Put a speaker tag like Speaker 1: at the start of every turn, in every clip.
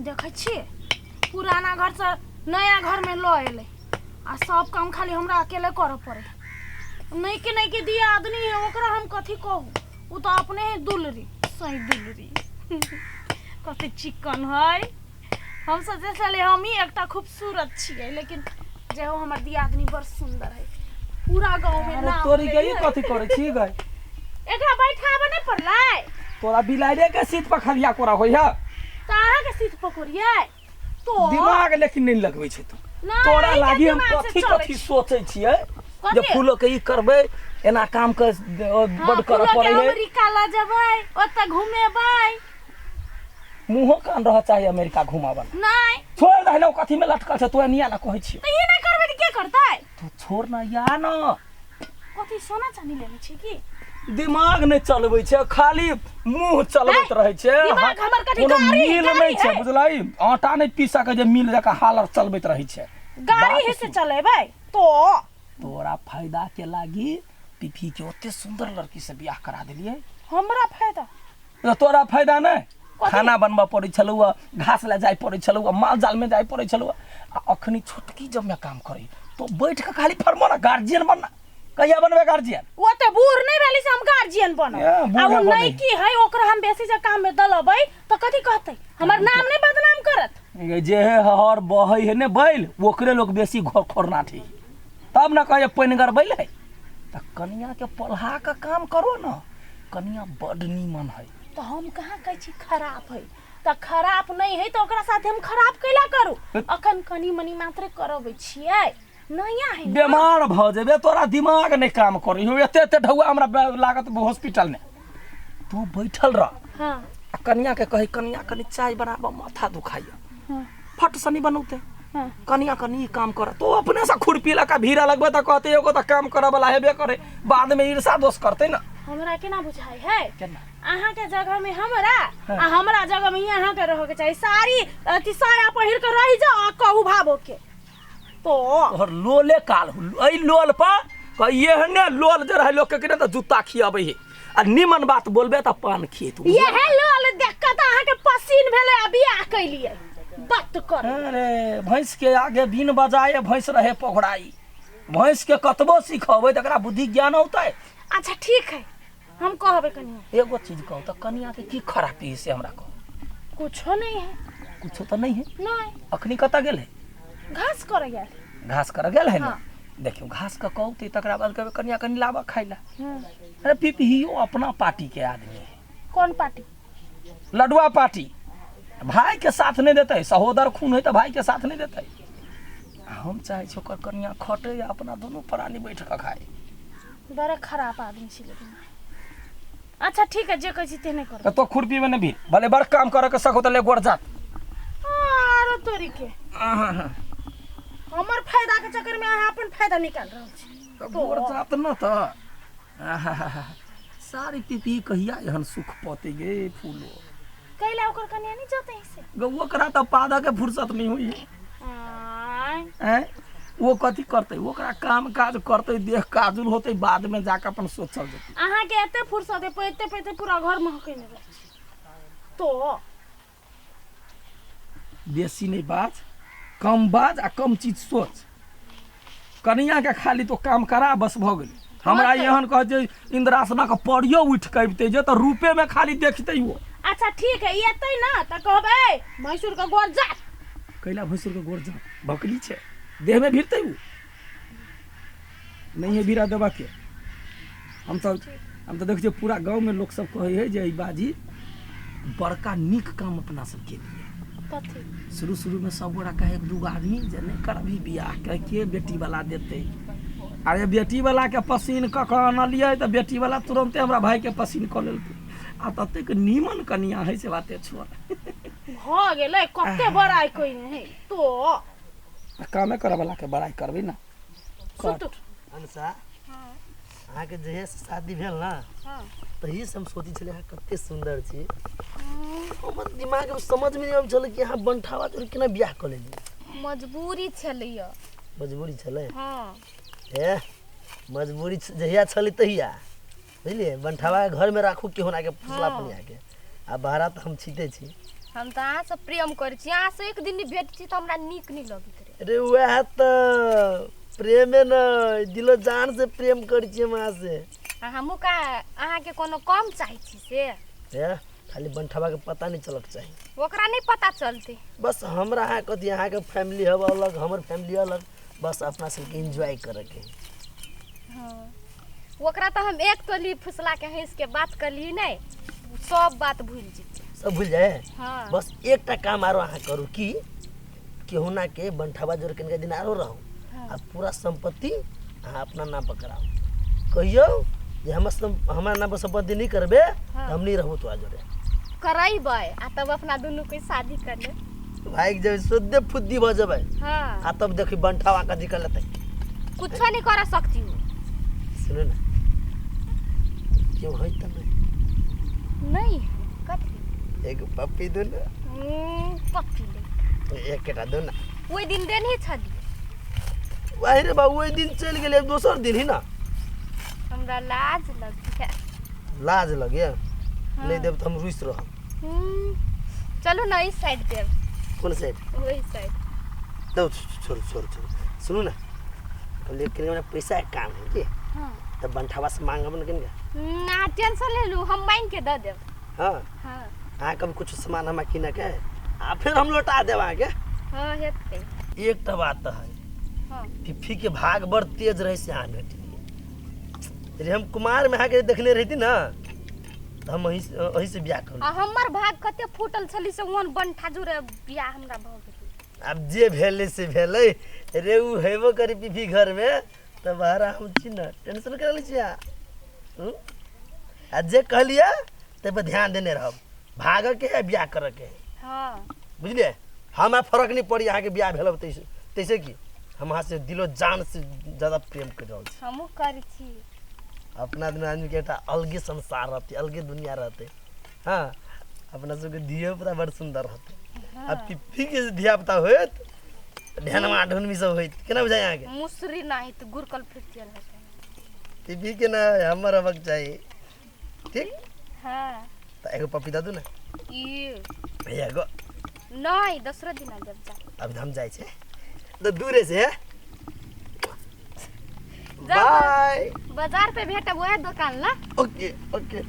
Speaker 1: देखै छियै पुराना घरसँ नया घरमे लऽ एलै आ सब काम खाली हमरा अकेले करऽ पड़ै नैके नैके दिया आदमी है ओकरा हम कथी कहू ओ तऽ अपने है दुलरी सही दुलरी कते चिकन है हम सोचै छलियै हमही एकटा खूबसूरत छियै लेकिन जे हो हमर दियादनी बड़ सुंदर है पूरा गाँव में
Speaker 2: अरे
Speaker 1: नाम
Speaker 2: तोरी
Speaker 1: लै
Speaker 2: के ई
Speaker 1: है।
Speaker 2: कथी करै छी गै
Speaker 1: एकरा बैठाबऽ नहि पड़लै
Speaker 2: तोरा बिलाड़े के सीट पर खलिया कोरा होइ है
Speaker 1: तऽ अहाँके सीट पकड़ियै तो
Speaker 2: दिमाग लेकिन नहीं लगबै छै तू
Speaker 1: नहि,
Speaker 2: तोरा
Speaker 1: एहिके
Speaker 2: लागी हम
Speaker 1: दिमाग से
Speaker 2: कथी
Speaker 1: चलै
Speaker 2: कथी
Speaker 1: छै।
Speaker 2: सोचै छियै जे
Speaker 1: कथी?
Speaker 2: फूलो के ई करबै एना काम के बड करऽ
Speaker 1: फूलो के
Speaker 2: पड़ै है
Speaker 1: अमेरिका लऽ जेबै ओतऽ घुमेबै
Speaker 2: मुँहो कान रह चाही अमेरिका घुमाबऽ
Speaker 1: नहि
Speaker 2: छोड़ दे ने कथी में लटकल छै तू एनिया ना कहै छियै
Speaker 1: तऽ ई नहि करबै तऽ के करतै
Speaker 2: तू छोड़ ना या ना
Speaker 1: कथी सोना चानी लेने छी की
Speaker 2: दिमाग नहि चलबै छै खाली मुंह चलबैत रहै छै
Speaker 1: दिमाग हमर कथी
Speaker 2: कोनो
Speaker 1: गाड़ी-
Speaker 2: मिल
Speaker 1: गाड़ी
Speaker 2: नहि छै
Speaker 1: है?
Speaker 2: बुझलही आटा नहि पीस सकै जे मिल जकाँ हालर चलबैत रहै छै
Speaker 1: गाड़ी
Speaker 2: बात
Speaker 1: है से
Speaker 2: सुन।
Speaker 1: चलेबै तो
Speaker 2: तोरा फायदा के लागी पीपी के ओते सुंदर लड़की से बियाह करा देलियै
Speaker 1: हमरा फायदा
Speaker 2: तऽ तोरा फायदा नहि
Speaker 1: कथी?
Speaker 2: खाना बनबऽ पड़ै छलौ घास लए जाय पड़ै छलौ माल जाल में जाय पड़ै छलौ आ अखनी छोटकी जब में काम करी तो बैठ के खाली फरमो ना गार्जियन बनना कहिया बनबे गार्जियन
Speaker 1: ओ तऽ बूढ़ नहि भेली से हम गार्जियन बनब
Speaker 2: ए,
Speaker 1: आ
Speaker 2: बूढ़
Speaker 1: ओ
Speaker 2: बनै।
Speaker 1: नहि की है ओकरा हम बेसी जे काम में दलबै तऽ कथी कहतै हमर नाम नहि बदनाम करत
Speaker 2: ये जे हे हर बहै है ने बैल ओकरे लोग बेसी घर खोरनाठी तब ने कहे पनिगर बैल है तऽ कनिया के पढ़ा के काम करो ना कनिया बड नीमन है
Speaker 1: तऽ हम कहाँ कहै छी खराब है तऽ खराब नहि है तऽ ओकरा साथे हम खराब कैला करू अखन कनि मनि मात्रे करबै छियै नया है ना।
Speaker 2: बीमार भऽ जेबे तोरा दिमाग नहि काम करै हौ एते एते ढौआ हमरा लागत हॉस्पिटल मे तू बैठल रह
Speaker 1: हाँ
Speaker 2: आ कनिया के कही कनिया कनि चाय बनाब माथा दुखाइया
Speaker 1: हाँ
Speaker 2: फट सनी बनौते
Speaker 1: हाँ
Speaker 2: कनिया कनि ई काम कर तो अपने से खुरपी लगा भीड़ा लगबे तऽ कहते एगो तऽ काम करऽ वाला हेबे करे बाद में ईर्षा दोष करते ना
Speaker 1: हमरा केना बुझाइ है
Speaker 2: केना
Speaker 1: अहाँ के जगह में हमरा
Speaker 2: हाँ।
Speaker 1: आ हमरा जगह में अहाँ के रह के चाही साड़ी अथी साया पहिर के रह जाओ आ कहू भाबो के तो
Speaker 2: तोहर लोले काल एहि लोल पर एहने लोल जे रहे लोक के कि तऽ जूता खियाबै है आ निमन बात बोलबे तऽ पान खिएतू
Speaker 1: यहे लोल देख के तऽ अहाँ के पसीन भेलै आ बियाह कैलियै बात कर
Speaker 2: अरे भैंस के आगे बिन बजाए भैंस रहे पघोड़ाई भैंस के कतबो सिखबै तऽ एकरा बुद्धि ज्ञान औतै
Speaker 1: अच्छा ठीक है हम कहबै कनिया
Speaker 2: एगो चीज कहू तऽ कनिया के की खराबी है से हमरा कहू
Speaker 1: कुछो नहीं है
Speaker 2: कुछो तऽ नहीं है
Speaker 1: नहीं
Speaker 2: अखनी कतऽ गेल है
Speaker 1: घास करे गेल
Speaker 2: घास करऽ गेल है ने
Speaker 1: हाँ।
Speaker 2: देखियौ घास के कहू तऽ तकरा बाद कहबै कनिया कनि लाबऽ खाइ लए अरे पिपहियो अपना पार्टी के आदमी है
Speaker 1: कौन पार्टी
Speaker 2: लडुआ पार्टी भाई के साथ नहीं देतै सहोदर खून है तऽ भाई के साथ नहीं देतै आ हम चाहै छी ओकर कनिया खटै आ अपना दुनू प्राणी बैठ कऽ खाइ
Speaker 1: बड़ा खराब आदमी छी लेकिन अच्छा ठीक है जे कहै छी तेने करबै
Speaker 2: तऽ तो खुरपी में नहीं भीड़ भले बड़ काम करे के सको तऽ ले गोड़ जात
Speaker 1: आरो तोरी के हमर फायदा के चक्कर में अहाँ अपन फायदा निकाल रहल छी
Speaker 2: तऽ गोड़ जात न तऽ आहाहाहा। सारी पीपी कहिया एहन सुख पौते गे फूलो
Speaker 1: कैला ओकर कन्या नहीं जते से
Speaker 2: गे ओकरा तऽ पादऽ के फुर्सत नहीं होई है
Speaker 1: आय
Speaker 2: आँय ओ कथी करतै ओकरा काम काज करतै देह काजुल होतै बादमे जाकऽ अपन सोचल जेतै
Speaker 1: अहाँ के एते फुर्सत है पैते पैते पूरा घर महकेने रहै छी तो
Speaker 2: बेसी नहि बाज कम बाज आ कम चीज सोच कनियाके खाली तो काम करा बस भऽ गेलै हमरा एहन कह जे इन्द्रासना के परियो उठि कऽ अबितै जे तऽ रूपेमे खाली देखतै ओ
Speaker 1: अच्छा ठीक है एतै ना तऽ कहबै भैंसुर के गोर जा
Speaker 2: कैला भैंसुर के गोर जा भकली छै देहमे भिड़तै ओ नहीं है भिड़ा देबा के हम तऽ देखै छियै पूरा गाँवमे लोक सब कहै है जे ई बाजी बड़का नीक काम अपना सब केलियै
Speaker 1: कथी
Speaker 2: शुरू शुरूमे सब गोरा कहै एक दूगो आदमी जे नहि करबही बियाह के के बेटीवला देतै अरे बेटीवलाके पसीन कऽ कऽ अनलियै तऽ बेटीवला तुरन्ते हमरा भाइके पसीन कऽ लेलकै आ ततेक नीमन कनिया है से बाते छोड़
Speaker 1: भऽ गेलै कते बड़ाइ कइने है तो
Speaker 2: कामे करऽवलाके बड़ाइ करबै ने
Speaker 1: सुतू
Speaker 3: अनसा अहाँके जहिया से शादी भेल ने तहिए से हम सोचै छलियै अहाँ कते सुन्दर छी हमर दिमागमे समझमे नहि आबै छलै कि अहाँ बनठावा जोड़ी केना बियाह कऽ लेलियै
Speaker 4: मजबूरी छलैया
Speaker 3: मजबूरी छलै
Speaker 4: हँ
Speaker 3: हे मजबूरी जहिया छलै तहिया बुझलियै बनठावाके घरमे राखू केहुनाके फुसला फुलियाके आ बहरा तऽ हम छीते छी
Speaker 4: हम तऽ अहाँसँ प्रेम करै छी, अहाँसँ एक दिन नहि भेट छी तऽ हमरा नीक नहि लगैत रहै।
Speaker 3: अरे वएह तऽ प्रेमे न, दिलो जान से प्रेम करै छी हम अहाँ से।
Speaker 4: आ हमहूँ का अहाँके कोनो कम चाहै छी से?
Speaker 3: हे, खाली बंठवा के पता नहीं चलक चाही।
Speaker 4: ओकरा नहीं पता चलते।
Speaker 3: बस हमरा अहाँ कथी, अहाँके फैमिली हब अलग, हमर फैमिली अलग, बस अपना सबके एंजॉय करे के।
Speaker 4: हाँ, ओकरा तऽ हम एक तोली फुसला के हंस के बात करली नहीं, सब बात भूल जेतै।
Speaker 3: सब भूल जाए?
Speaker 4: हाँ।
Speaker 3: बस एकटा काम आरो अहाँ करू कि केहुना के बंठवा जोड़ के दिन आरो रहू।
Speaker 4: हाँ।
Speaker 3: आ पूरा संपत्ति अहाँ अपना नाम पर कराओ। कहियो जे हमर हमरा नाम पर संपत्ति नहीं करबे।
Speaker 4: हाँ।
Speaker 3: हम नहीं रहबो तोरा जोड़े।
Speaker 4: करेबै आ तब अपना दुनू के शादी कर लेब।
Speaker 3: भागि जेबै, शुद्धे फुद्दी भऽ जेबै।
Speaker 4: हाँ।
Speaker 3: आ तब देखी बंठवा कथी कर लेतै।
Speaker 4: कुछो नहीं कर सकती हूँ।
Speaker 3: सुनू ना, क्यों होय तऽ नहीं?
Speaker 4: नहीं, कथी?
Speaker 3: एगो पप्पी दू ना।
Speaker 4: पप्पी ले।
Speaker 3: एकटा दू ना।
Speaker 4: ओहि दिन देने छलियै।
Speaker 3: वाह रे बाबू, ओहि दिन चलि गेलै, दोसर दिन ही ना।
Speaker 4: हमरा लाज लगैया।
Speaker 3: लाज लगैया?
Speaker 4: हाँ।
Speaker 3: नहीं देब तऽ हम रुसि रहब।
Speaker 4: चलू ना इस साइड देब।
Speaker 3: कोन साइड?
Speaker 4: ओहि साइड।
Speaker 3: दौ, छोड़ छोड़ छोड़। सुनू ना, कहलियै कि हमरा पैसा के काम है कि।
Speaker 4: हाँ।
Speaker 3: तऽ बंठवा से मांगब ने कनिका।
Speaker 4: ना टेंशन ले लू, हम मांग के दऽ देब।
Speaker 3: हाँ।
Speaker 4: हाँ।
Speaker 3: अहाँ कभी कुछ सामान हमरा किनऽ के आ फिर हम लौटा देब अहाँके।
Speaker 4: हाँ, हेतै।
Speaker 3: एकटा बात तऽ है।
Speaker 4: हाँ।
Speaker 3: फिफी के भाग बड़ तेज रहे से अहाँ भेटलियै। रे हम कुमार में अहाँके देखने रही ना, तऽ हम अहीं से बियाह कर।
Speaker 4: आ हमर भाग कते फूटल छली से ओहन बंठा जोरे बियाह हमरा भऽ गेलै।
Speaker 3: आब जे भेलै से भेलै रे, उ हेबो करी फिफी घर में तऽ बहरा हम छी ना, टेंशन कर लै छी अहाँ। आ जे कहलियै ताहि पर ध्यान देने रहब, भागऽ के है बियाह करऽ के है।
Speaker 4: हाँ।
Speaker 3: बुझलियै? हमरा फर्क नहीं पड़ी अहाँके बियाह भेल तैसे, तैसे कि हम अहाँ से दिलो जान से ज्यादा प्रेम कर रहल छी।
Speaker 4: हमहूँ करै छी।
Speaker 3: अपना दुनू आदमी के एकटा अलगे संसार रहतै, अलगे दुनिया रहतै। हाँ, अपना सबके धियो पुता बड़ सुन्दर रहतै। आ पिप्पी के जे धिया पुता होयत, ढेनवा ढुनमी सब होयत, केना बुझाइ अहाँके?
Speaker 4: मुसरी नाही तऽ गुरकल फिरतियल हेतै।
Speaker 3: पिप्पी के ना हमर रहबाक चाही। ठीक?
Speaker 4: हाँ।
Speaker 3: तऽ एगो पप्पी दऽ दू ने।
Speaker 4: ई
Speaker 3: एगो।
Speaker 4: नहीं, दोसरो दिन देब जा।
Speaker 3: अभी हम जाइ छै तऽ दूरे से।
Speaker 4: जाउ।
Speaker 3: बाय।
Speaker 4: बाजार पे भेटब वएह दुकान ला।
Speaker 3: Okay okay.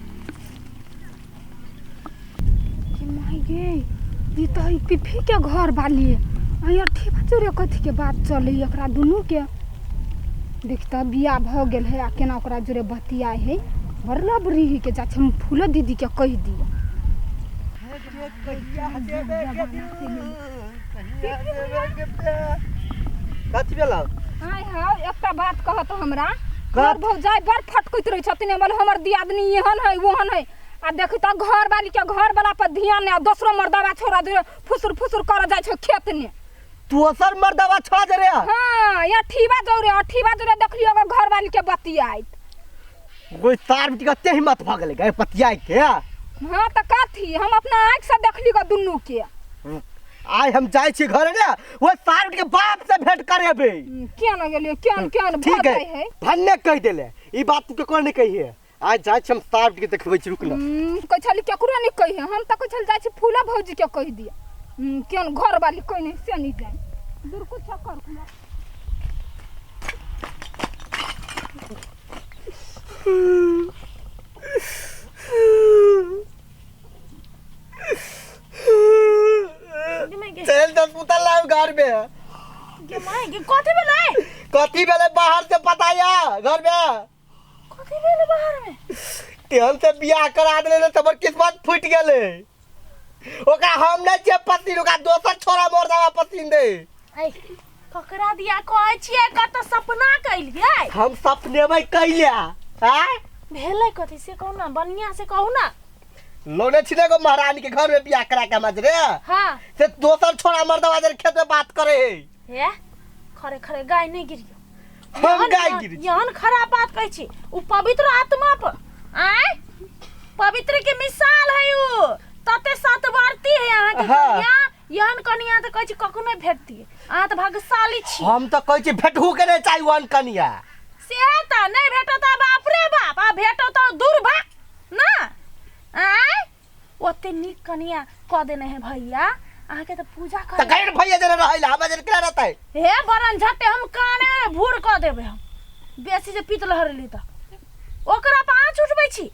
Speaker 1: कि माय गे, ई तऽ है पिफी के घर बाली। आ अठीबा जोरे कथी के बात चलै एकरा दुनू के? देख तऽ बियाह भऽ गेल है आ केना ओकरा जोरे बतियाइ है। बड़ लबरी ही के जा छै, हम फूलो दीदी के कहि दिअ।
Speaker 3: कथी भेल?
Speaker 1: आय हौ, एकटा बात कहत हमरा। तोहर भौजाइ बड़ फटकैत रहै छथिन, बोले हमर दियादनी एहन है ओहन है, आ देखी तऽ घर वाली के घर वाला पर ध्यान नहि, आ दोसरो मर्दवा छोड़ा दे फुसुर फुसुर करऽ जाइ छै खेत ने।
Speaker 3: दोसर मर्दवा छोड़ा दे रे?
Speaker 1: हाँ, अठीबा जोरे, अठीबा जोरे देखलियो अगर घर वाली के बतियाइत।
Speaker 5: कोई तार बेटी कते हिम्मत भऽ गेलै गए पतियाइ के?
Speaker 1: हाँ तऽ कथी, हम अपना आँखि से देखली गो दुनू के।
Speaker 5: आइ हम जाइ छी घर रे, वो सार बेटी के बाप से भेंट करेबै।
Speaker 1: किया न गेलियै, किया न किया न भऽ
Speaker 5: ठीक है
Speaker 1: जाइ है।
Speaker 5: भन्ने कहि देले ई बात, तू केकरो नहीं कहिए। आइ जाइ छी हम सार बेटी के देखबै छी, रुक ना।
Speaker 1: कहै छली केकरो नहि कहिए, हम तऽ कहै छली जाइ छी फूला भौजी के कहि दिअ। किया न घर वाली कहि नहि से नहि जाय दूर कुछ कर।
Speaker 5: चल दस पुतल लाओ घर में।
Speaker 1: गे माय गे, कथी भेलै?
Speaker 5: कथी भेलै बाहर से पता या घर में?
Speaker 1: कथी भेलै बाहर में?
Speaker 5: तेहन से बियाह करा देले ने, हमर किस्मत फूटि गेलै। ओकरा हम नहि छियै पसीन, ओकरा दोसर छोरा मर्दावा पसीन दे।
Speaker 1: ऐ, ककरा दिया कहै छियै? कत सपना कैलियै?
Speaker 5: हम सपनेबै कैले आय?
Speaker 1: भेलै कथी से कहू ना, बढ़िया से कहू ना।
Speaker 5: लोने छिने गो महारानी के घर में बियाह करा के हमरा रे।
Speaker 1: हाँ।
Speaker 5: से दोसर छोरा मर्दावा जरे खेत में बात करे है।
Speaker 1: हे, खरे खरे गाय नहीं गिरियो।
Speaker 5: हम गाय गिरी?
Speaker 1: यहन खराब बात कहै छी उ पवित्र आत्मा पर? आय, पवित्र के मिसाल है उ, तते सतवर्ती है अहाँ के।
Speaker 5: हाँ।
Speaker 1: कनिया यहन कनिया तऽ कहै छी कखनो भेटती, अहाँ तऽ भाग्यशाली छी।
Speaker 5: हम तऽ कहै छी भेटहु के नहि चाही ओहन कनिया।
Speaker 1: से तऽ नहि भेटत तऽ बाप रे बाप, आ भेटत तऽ दुर्भाग्य ना। आय, ओते एते नीक कनिया कऽ देने है भैया अहाँके तऽ पूजा
Speaker 5: तऽ
Speaker 1: कर
Speaker 5: गैर भैया जरे रहै हमरा जरे केना रहतै
Speaker 1: हे बरन झट्टे हम काने में भूर कऽ देबै हम बेसी जे पीत लहरली तऽ ओकरा पर आँच उठबै छी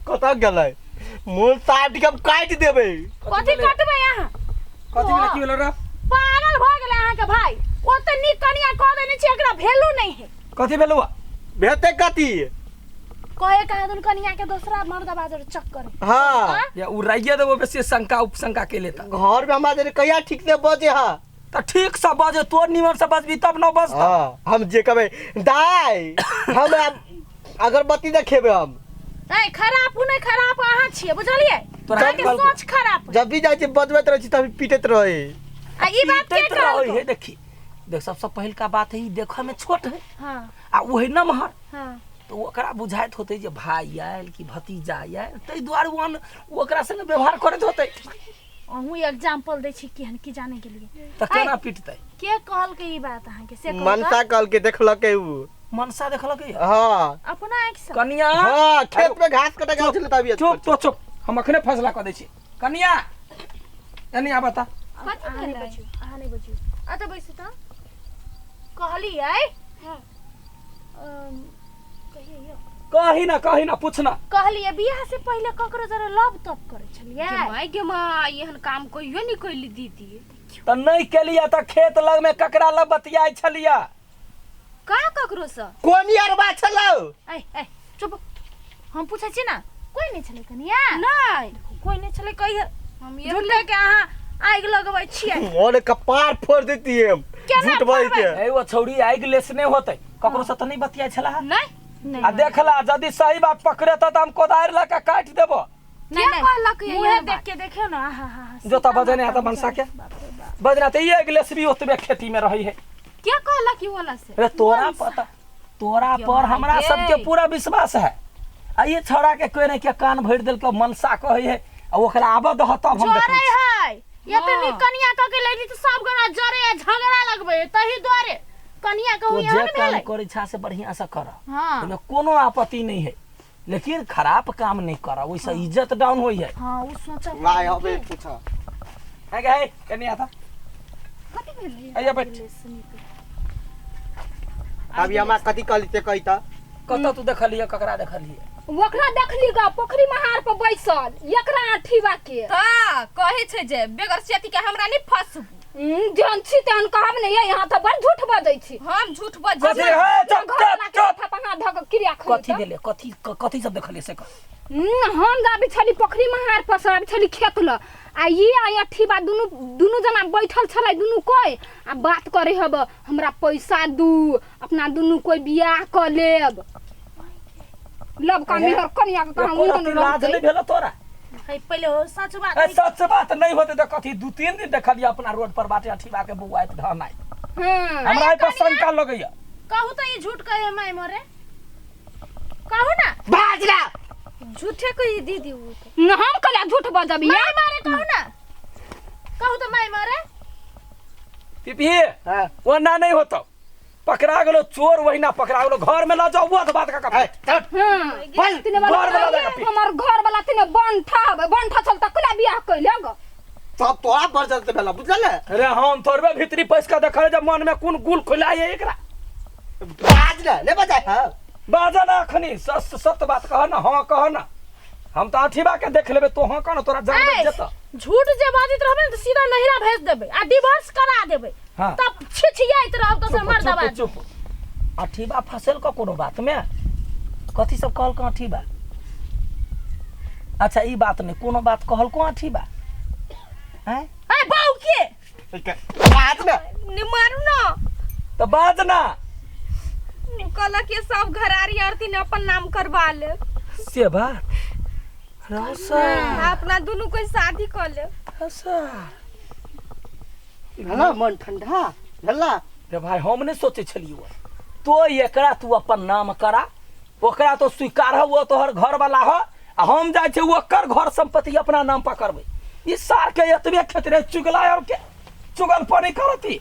Speaker 5: कतऽ गेलै मोन साइड के हम काटि देबै
Speaker 1: कथी कटबै अहाँ
Speaker 2: कथी भेलै की भेलै रे
Speaker 1: पागल भऽ गेलै अहाँके भाई ओते नीक कनिया कऽ देने छी एकरा वैल्यू नहीं है
Speaker 2: कथी भेलौ
Speaker 5: भेतै कथी
Speaker 1: कहे कहे दुन कनिया के दोसरा मर्द बाजर चक्कर है।
Speaker 5: हाँ
Speaker 2: या उ राइये देबो बेसी शंका उपशंका के लेता
Speaker 5: घर में हमरा जरे कहिया ठीक से बजे हा
Speaker 2: तऽ ठीक से बजे तोर निमन से बजबी तब न बजता
Speaker 5: हाँ हम जे कहबै दाइ हम अगरबत्ती देखेबै हम
Speaker 1: नहीं खराब उ नहीं खराब अहाँ छियै बुझलियै
Speaker 2: तोरा
Speaker 1: अहाँके
Speaker 2: कहलको।
Speaker 1: सोच खराब है।
Speaker 5: जब भी जाइ छी बजबैत रहै छी तभी पीटैत रहै
Speaker 1: आ ई बात के
Speaker 2: पीटैत रहै
Speaker 1: कहलको
Speaker 2: है देखी देख सबसे पहिलका बात है ई देखऽ में छोट है
Speaker 1: हां
Speaker 2: आ वही नमहर
Speaker 1: हां
Speaker 2: तऽ ओकरा बुझाइत होतै जे भाय आयल कि भतीजा आयल ताहि दुआरे ओ ओकरा संगे व्यवहार करैत होतै
Speaker 1: अहूँ एग्जाम्पल दै छी केहन की जाने के लिए
Speaker 2: तऽ केना पिटतै
Speaker 1: के कहलकै ई बात अहाँके से कहू तऽ?
Speaker 5: मनसा कहलकै देखलकै उ
Speaker 2: मनसा देखलकै
Speaker 5: हाँ
Speaker 1: अपना आँखि से
Speaker 2: कनिया
Speaker 5: हाँ खेत में घास कटे गेल छलै तभी
Speaker 2: चुप तो चुप हम अखने फैसला कऽ दै छी कनिया एनी आबऽ तऽ
Speaker 4: कथी
Speaker 1: अहाँ नहि
Speaker 4: भेलै
Speaker 1: बजियौ अहाँ नहि बजियौ अच्छा बैसू तऽ कहलियै
Speaker 4: हाँ।
Speaker 1: कहियै यौ
Speaker 2: कही ना कही ना पूछना
Speaker 1: कहलियै बियाह से पहिले ककरो जरे लव तप करै छलियै
Speaker 4: गे माय गे माय एहन काम कहियो नहि कैली दीदी
Speaker 2: तऽ नहि केलियै तऽ खेत लगमे ककरा लग बतियाइ छलियै
Speaker 4: का ककरो से
Speaker 5: कोन यारबा छलौ
Speaker 1: ऐ ऐ चुप हम पूछै छी ना कोई नहि छलै कनिया
Speaker 4: नहि
Speaker 1: कोई नहि छलै कहियो
Speaker 4: हम
Speaker 1: झूठे के अहाँ आगि लगबै छियै
Speaker 5: मोन कपार फोड़ देतियै हम
Speaker 1: केना
Speaker 5: झूठ बाजि के
Speaker 2: ए ओ छौड़ी आगि लेसने होतै ककरो से तऽ नहि बतियाइ छला
Speaker 4: नहि
Speaker 1: नहि
Speaker 2: आ देखला यदि सही बात पकड़ेतै तऽ हम कोदारि लऽ कऽ काटि देबो
Speaker 1: नहीं
Speaker 4: के कहलक ये
Speaker 1: मुँहे
Speaker 4: एहन
Speaker 1: देख
Speaker 4: बात?
Speaker 1: के देखियौ ना आहा हा हा
Speaker 2: जोता बजेने आता मनसा के बजना तऽ ई आगि लेसबी ओतबे खेती में रहै है
Speaker 4: के कहलक ई वाला से
Speaker 2: अरे तोरा पता तोरा पर हमरा सबके पूरा विश्वास है आ ये छौड़ा के कोई ने के कान भरि देलकै मनसा कहै है आ ओकरा आबऽ दह तब हम
Speaker 1: जरे
Speaker 2: देखबै छी।
Speaker 1: है ये तो नी कनिया कह के लेली तऽ सब गोरा जरे आ झगड़ा लगबै है, तही दुआरे कनिया
Speaker 2: तो
Speaker 1: कहू
Speaker 2: जे
Speaker 1: एहन
Speaker 2: काम
Speaker 1: भेलै
Speaker 2: करै छा से बढ़िया से कर
Speaker 1: हाँ
Speaker 2: ओहिमे कोनो आपत्ति नहीं है लेकिन खराब काम नहीं कर ओहिसँ इज्जत डाउन होइ है
Speaker 1: हाँ उ सोचब
Speaker 5: लाय हबे पूछा
Speaker 2: है गे, है कनी आता
Speaker 4: कथी भेलै
Speaker 2: आइया बैठ
Speaker 5: अभी हमरा कथी कहली से कही त
Speaker 2: कतऽ तू देखलियै ककरा देखलियै
Speaker 6: ओकरा देखली गा पोखरी महार पर बैसल एकरा अठीबा के
Speaker 4: तऽ कहै छै जे बेगर सेती के हमरा नहि फंसबू
Speaker 6: जहन छी तहन कहब ने ये यहाँ तऽ बड़ झूठ बजै छी
Speaker 4: हम झूठ बजै
Speaker 2: कथी है चुप
Speaker 6: घर वाला
Speaker 2: चुप
Speaker 6: के
Speaker 2: चुप
Speaker 6: माथा पर हाथ धऽ कऽ क्रिया
Speaker 2: कथी
Speaker 6: खरी
Speaker 2: भेलै कथी कथी सब देखलियै से कह
Speaker 6: हम जाबे छली पोखरी महार पर से आबै छली खेत ल आ ई आ अठीबा दुनू दुनू जना बैठल छलै दुनू कोइ आ बात करे हब हमरा पैसा दू अपना दुनू कोइ बियाह कऽ लेब लब का मेहर कनिया के कहाँ
Speaker 2: एको
Speaker 6: उन
Speaker 2: रत्ती लाज नहि भेलो तोरा
Speaker 1: है पहिले हो सच बात
Speaker 2: ए सच बात नहि होते तऽ कथी दू तीन दिन देखलियै अपना रोड पर बाटे अठीबा के बौआइत धनाइत
Speaker 6: हँ
Speaker 2: हमरा एहि पर शंका लगैया
Speaker 1: कहू तऽ ई झूठ कहे माय मोरे कहू ना
Speaker 5: बाज ना
Speaker 4: झूठे कही दीदी उ तऽ
Speaker 6: न हम कला झूठ बजब
Speaker 1: माय
Speaker 6: या
Speaker 1: मारे कहू ना कहू तऽ माय मारे
Speaker 2: पिपी
Speaker 5: हाँ
Speaker 2: ओना नहि होतो पकड़ा गेलो चोर वहिना पकड़ा गेलो घर में ल जाओ वो तो बात का
Speaker 5: ए, चल
Speaker 6: हाँ
Speaker 5: बोल
Speaker 6: तिने वाला
Speaker 2: घर वाला लगा पी।
Speaker 6: हमर घर वाला तिने बंठा हबे बंठा चल तक कला बियाह कैले ग
Speaker 5: सब तोरा पर चलते भेला बुझल है
Speaker 2: अरे हम थोड़बे भीतरी पैस के देखल जब मन में कोन गुल खुला है एकरा
Speaker 5: बाज ना ले बजाय हाँ
Speaker 2: बाजा ना अखनी सच सत्य बात कह ना हाँ कह ना हम तो अठीबा के देख लेबे तो हाँ कह ना तोरा जान बच
Speaker 1: ऐ,
Speaker 2: जेतऽ
Speaker 1: झूठ जे बाजैत रहबै ने तऽ सीधा नहिरा भेज देबै आ डिवोर्स करा देबै
Speaker 2: हाँ।
Speaker 1: तब छिछियाइत रहब तऽ
Speaker 2: चुप
Speaker 1: मर्द
Speaker 2: चुप
Speaker 1: आवाज
Speaker 2: चुप अठीबा फंसल क कोनो बात में कथी सब कहल अठीबा अच्छा ई बात नहीं कोनो बात कहल को अठीबा हैं
Speaker 1: ऐ बाऊ के
Speaker 5: बाज ना
Speaker 4: ने मारू ना
Speaker 2: तो बाज ना
Speaker 4: कहलक कि सब घरारी आरती ने अपन नाम करवा ले
Speaker 2: से बात रौसा
Speaker 4: आ अपना दुनू कोई शादी कर ले
Speaker 2: रौसा
Speaker 5: भेला मन ठंडा भेला
Speaker 2: रे भाई हम नहीं सोचे छलियो तो एकरा तू अपन नाम करा ओकरा तो स्वीकार हो वो तोहर घर वाला हो आ हम जाइ छै ओकर घर संपत्ति अपना नाम पर करबै ई सार के एतबे खेत रहे चुगला और के चुगल पानी करती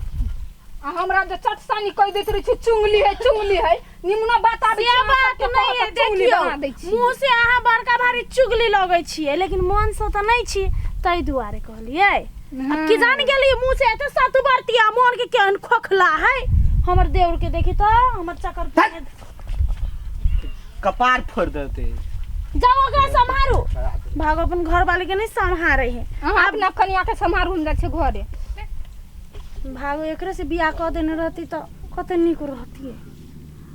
Speaker 6: आ हमरा जे चटसानी कहि दैत रहै छै चुंगली है चुंगली है निमनो बात आबै
Speaker 1: से
Speaker 6: छै अहाँ
Speaker 1: बात
Speaker 6: सबके
Speaker 1: नहीं है
Speaker 6: कहत चुंगली
Speaker 1: देखियौ
Speaker 6: बना दै छी
Speaker 1: मुँह से अहाँ बड़का भारी चुगली लगै छियै लेकिन मन से तऽ नहि छी ताहि दुआरे कहलियै आ की जान गेलियै मुँह से एते सत बरतिया मन के केहन खोखला है हमर देवर के देखी तऽ हमर चक्कर पुरने
Speaker 5: कपार फोड़ देते
Speaker 1: जाओ ओकरा सम्हारू भागो अपन घर वाले के नहीं सम्हारे है
Speaker 6: अहाँ अपना कनिया के सम्हारू हम जाइ छै घरे
Speaker 1: भागो एकरे से बियाह कऽ देने रहती तऽ कते नीक रहती।